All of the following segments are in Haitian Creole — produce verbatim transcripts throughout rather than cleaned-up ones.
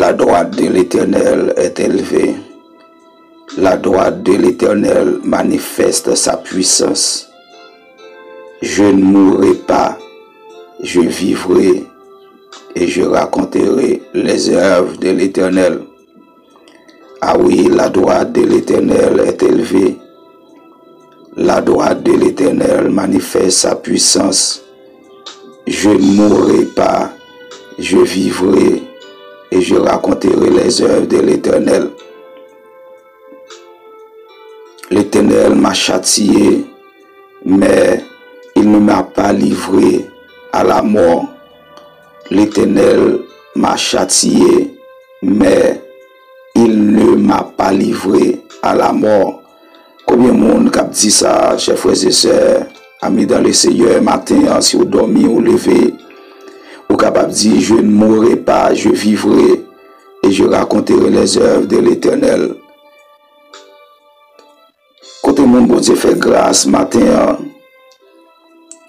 La droite de l'Éternel est élevée. La droite de l'Éternel manifeste sa puissance. Je ne mourrai pas, je vivrai et je raconterai les œuvres de l'Éternel. Ah oui, la droite de l'Éternel est élevée. La droite de l'Éternel manifeste sa puissance. Je ne mourrai pas, je vivrai et je raconterai les œuvres de l'Éternel. L'Éternel m'a châtié, mais il ne m'a pas livré à la mort. L'Éternel m'a châtié, mais il ne m'a pas livré à la mort. Konbyen moun k ap di sa, chè frè e sè, ami dans le Seigneur, maten an, si w dòmi, ou leve, ou kapab di, je ne mourrai pas, je vivrai, et je raconterai les œuvres de l'Éternel. Kote moun Bondye fè gras maten an?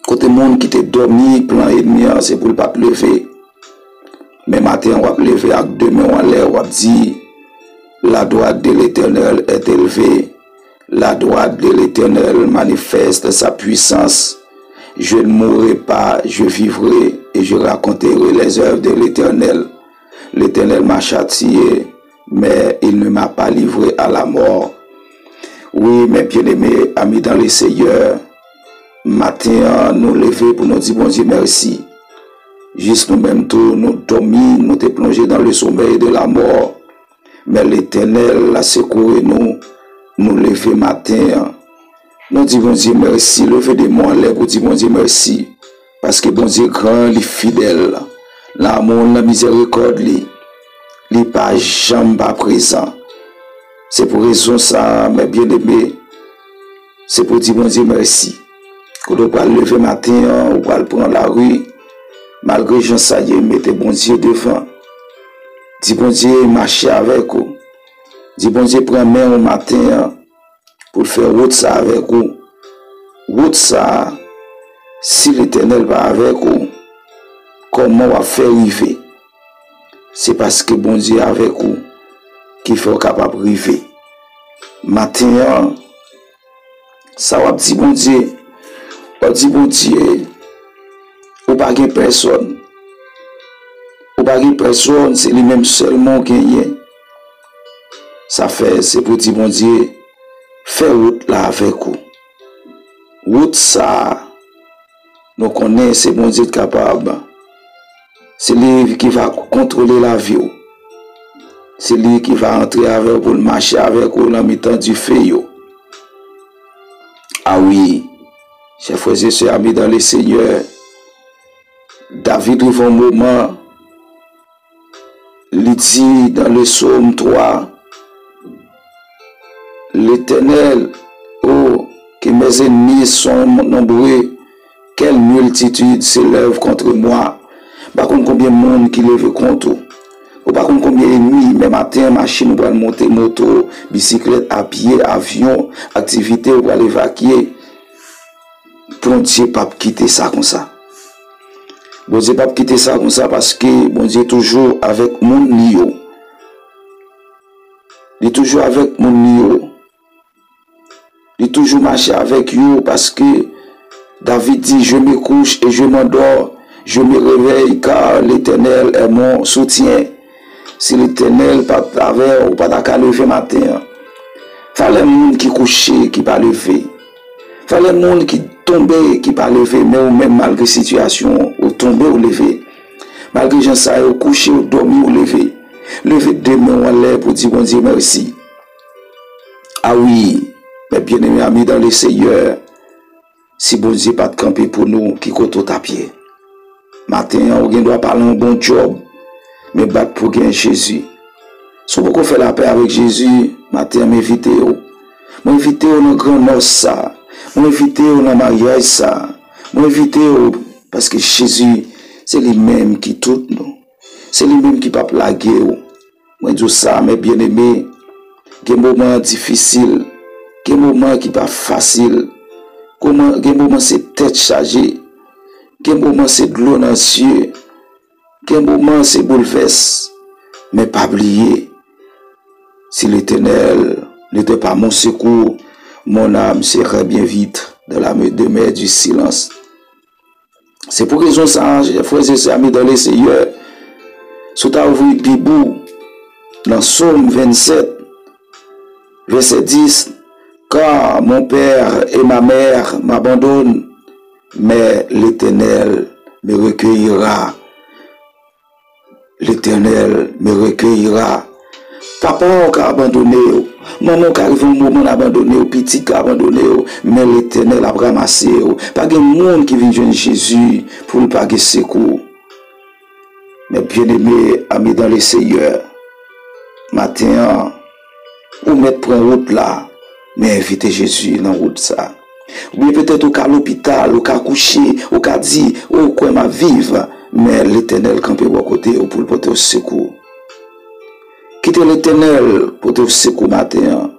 Kote moun ki te dòmi, plan ènmi an, se pou l pa t leve? Men maten an, w ap leve ak de men w anlè, w ap di, la droite de l'Éternel est élevée. La droite de l'Éternel manifeste sa puissance. Je ne mourrai pas, je vivrai et je raconterai les œuvres de l'Éternel. L'Éternel m'a châtié, mais il ne m'a pas livré à la mort. Wi, mes bien-aimés, amis dans le Seigneur, maten an, nou leve pou nou di Bondye mèsi. Jis nou menm tou, nou dòmi, nou te plonje dans le sommeil de la mort. Men Letènèl la sekoure nou, nou leve maten an. Nou di Bondye mèsi, leve de men w anlè pou di Bondye mèsi. Paske Bondye gran, li fidèl. Nan amou l, nan mizèrikòd li, li pa janm pa prezan. Se pou rezon sa a, mes bien-aimés, se pou di Bondye mèsi. Kote w pral leve maten an, ou pral pran lari, malgre jan sa ye, mete Bondye devan. Di Bondye mache avèk ou. Di Bondye pran men w maten an pou l fè wout sa avèk ou. Wout sa a, si Letènèl pa avèk ou, kòman w ap fè rive? Se paske Bondye avèk ou ki fè w kapab rive. Maten an, sa w ap di Bondye? W ap di Bondye, ou pa gen pèsòn. Ou pa gen pèsòn, se li menm sèlman w genyen. Sa fè, se pou di Bondye, fè wout la avèk ou. Wout sa a, nou konnen se Bondye ki kapab. Se li ki va kontwole lavi w. Se li ki va antre avè w pou l mache avèk ou nan mitan dife yo. A wi, chè frè e sè, ami dans le Seigneur, David rive yon moman, li di dans le psaume trois, L'Éternel, oh, que mes ennemis sont nombreux, quelle multitude s'élève contre moi. M pa konn konbyen moun ki leve kont ou. Ou pa konn konbyen ènmi, men maten an, machin ou pral monte, moto, bisiklèt, apye, avyon, aktivite ou pral evakye. Bondye p ap kite sa konsa. Bondye p ap kite sa konsa paske Bondye toujou avèk moun li yo. Li toujou avèk moun li yo. Li toujou mache avèk yo paske David di, je me couche et je m'endors, je me réveille car l'Éternel est mon soutien. Si Letènèl pa t avè w, ou pa ta ka leve maten an. Valè moun ki kouche, ki pa leve. Valè moun ki tonbe, ki pa leve, men ou menm, malgre sitiyasyon w, ou tonbe, ou leve. Malgre jan sa yo kouche, ou dòmi, ou leve. Leve de men w anlè pou di Bondye mèsi. A wi, mes bien-aimés amis dans le Seigneur, si Bondye pa t kanpe pou nou, ki kote w t ap ye? Maten an, ou gen dwa pa nan yon bon djòb, men bat pou gen Jezi. Si w poko fè lapè avèk Jezi, maten an, m envite w. Mwen envite w nan gran nòs sa. Mwen envite w nan maryaj sa. Mwen envite w paske Jezi, se li menm ki tout nou. Se li menm ki p ap lage w. Mwen di w sa, mes bien-aimés, gen moman difisil, gen moman ki pa fasil, koman, gen moman se tèt chaje, gen moman se dlo nan zye, gen moman se boulvès. Mais pas oublier, si l'Éternel n'était pas mon secours, mon âme serait bien vite dans la demeure du silence. Se pou rezon sa a, chè frè e sè, ami dan le Seyè, si w ta ouvri Bib ou nan Sòm vennsèt, vèsè dis, car mon père et ma mère m'abandonnent, mais l'Éternel me recueillera. L'Éternel me recueillera. Papa w ka abandone w. Manman w ka rive yon moman l abandone w. Pitit ka abandone w. Men Letènèl ap ranmase w. Pa gen moun ki vin jwenn Jezi pou l pa gen sekou. Men byeneme, ami dan le Seyè, maten an, ou mèt pran wout la, men envite Jezi nan wout sa. Oubyen petèt ou ka lopital, ou ka kouche, ou ka di, "O, ou kwè m ap viv?" Men Letènèl kanpe bò kote w pou l pote w sekou. Kite Letènèl pote w sekou maten an.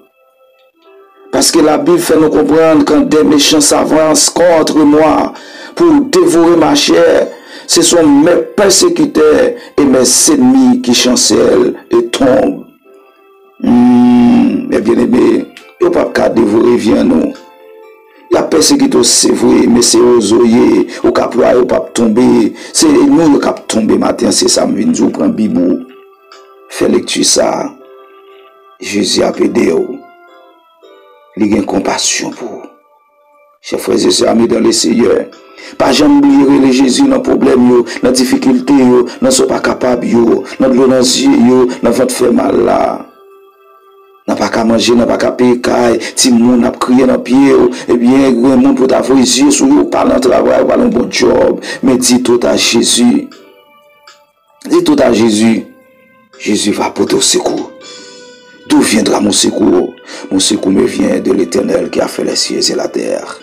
Paske Labib fè nou konprann, quand des méchants s'avancent contre moi pour dévorer ma chair, ce sont mes persécuteurs et mes ennemis qui chancellent et tombent. Hmm, men byeneme, yo p ap ka devore vyann ou. Y ap pèsekite w, se vre, men se yo zo ye, ou ka plwaye, ou p ap tonbe. Se nou yo k ap tonbe maten an, se sa m vin di w, pran Bib ou, fè lekti sa a. Jezi ap ede w. Li gen konpasyon pou ou. Chè frè e sè, ami dan le Seyè, pa janm bliye rele Jezi nan pwoblèm yo, nan difikilte yo, nan sa w pa kapab yo, nan dlo nan zye yo, nan vant fè mal la. Nan pa ka manje, nan pa ka peye kay, timoun ap kriye nan pye w, ebyen, gen moun pou ta voye zye sou yo, ou pa nan travay, ou pa nan bon djòb, men di tout a Jezi. Dis tout à Jésus, Jésus va porter au secours. D'où viendra mon secours? Mon secours me vient de l'Éternel qui a fait les cieux et la terre.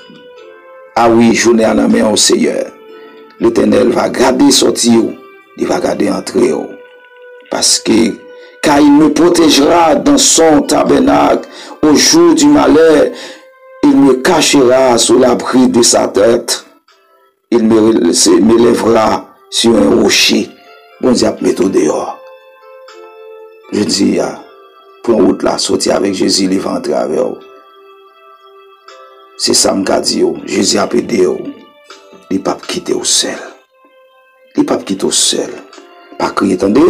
A wi, jounen an nan men w, Seyè. Letènèl va gade sòti w, li va gade antre w. Paske, car il me protégera dans son tabernacle au jour du malheur, il me cachera sous l'abri de sa tente. Il me, se, m'élèvera sur un rocher. Bondye ap mete w deyò. Jodi a, pran wout la, sòti avèk Jezi, li va antre avè w. Se sa m ka di w, Jezi ap ede w. Li p ap kite w sèl. Li p ap kite w sèl. Pa kriye, tande?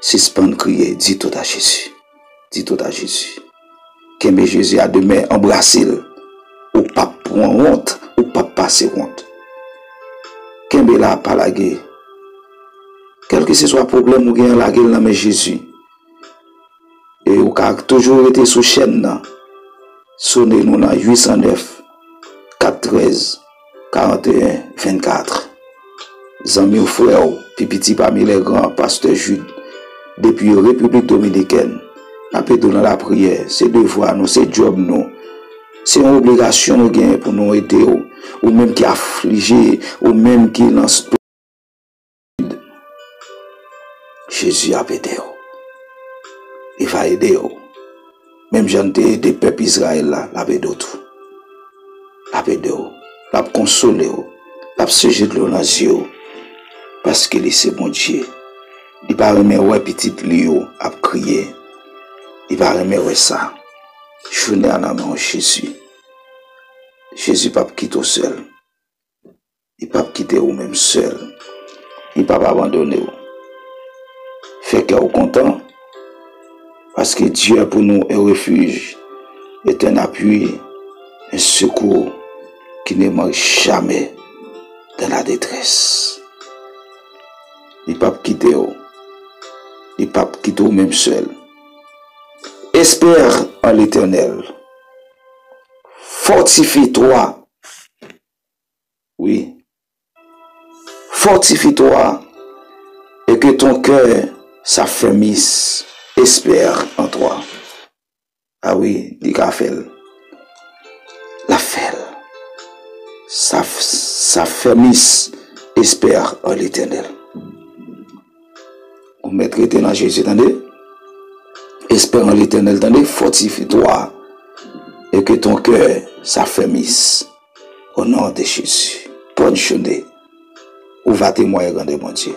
Sispann kriye, di tout a Jezi. Di tout a Jezi. Kenbe Jezi a de men, anbrase l. Ou p ap pran wont, ou p ap pase wont. Kenbe la, pa lage. Kèlkeswa pwoblèm ou gen an, lage l nan men Jezi. E ou ka toujou rete sou chèn nan. Sone nou nan uit san nèf, kat trèz, karanteyen, vennkat. Zanmi w, frè w, pi piti pami lè gran, pastè Jude, depi Repiblik Dominikèn, n ap ede w nan lapriyè. Se devwa nou, se djòb nou. Se yon obligasyon nou genyen pou nou ede w. Ou menm ki aflije, ou menm ki nan Jezi ap ede w. Li va ede w. Menm jan l te ede pèp Izrayèl la, l ap ede w tou. L ap ede w. L ap konsole w. L ap seche dlo nan zye w. Paske li se Bondye. Li pa renmen wè pitit li yo ap kriye. Li pa renmen wè sa. Jounen an nan men w, Jezi. Jezi p ap kite w sèl. Li p ap kite ou menm sèl. Li p ap abandone w. Fè kè w kontan, paske Dieu est pour nous un refuge et un appui, un secours qui ne manque jamais dans la détresse. Li p ap kite w. Li p ap kite w menm sèl. Espère en l'Éternel. Fortifie-toi. Oui. Fortifie-toi et que ton cœur s'affermisse. Espère en toi. A wi, li ka fè l. L ap fè l. Sa, sa fèmis, espère en l'Éternel. Ou mèt rete nan Jezi, tande? Espère en l'Éternel, tande? Fortifie-toi et que ton cœur s'affermisse. Au nom de Jésus. Bonne journée. Ou va témoigner grandeur Bondye.